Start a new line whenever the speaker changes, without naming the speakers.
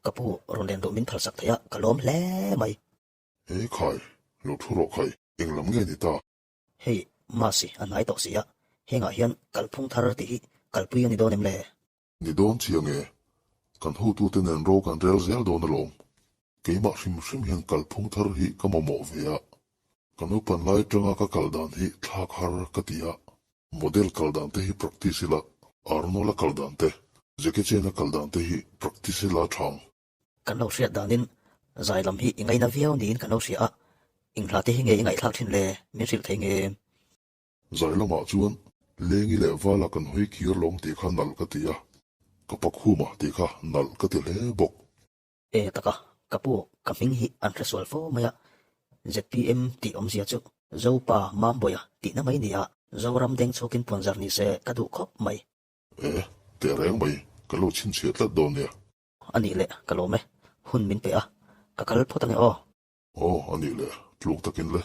Ka pu rawn len duh min phalsak thei a, ka lawm hle mai.
He khai, lo thu rawh khai, eng lam nge ni ta?
Hei, Masi a hnai tawh si a, hengah hian kalphung thar tih hi kalpui a ni dawn em le?
Ni dawn chiang e, kan hotute nen ro kan rel zel dawn alawm. Keimah hrim hrim hian kalphung thar hi ka mamawh ve a, ka naupan lai atanga ka kal dan hi thlak har ka ti a, model kal dan te hi practice ila, Arnold-a kal dan te, Jackie Chan-a kal dan te hi practice ila a tha ang.
Kan lo hriat danin zai lam hi i ngaina viau niin kan lo hria a, inghla te hi nge i ngaihthlak thin le, min hrilh thei nge?
Zai lamah chuan Lengi leh Vala kan hawi kir lawng tih kha nalh ka ti a, ka pakhuma tih kha nalh ka ti hle bawk.
E taka, ka pu ka hming hi an hre sual fo mai a, zpm tih awmzia chu Zopa Mambawiha tihna mai ni a, Zoram deng chhuakin puanzar ni se ka duh khawp mai.
E, teh reng mai, ka lo chhinchhiah tlat dawn nia.
A nih leh, ka lawm e, hun min pe a, ka kal phawt ange aw.
Aw, a nih leh, tluk takin le.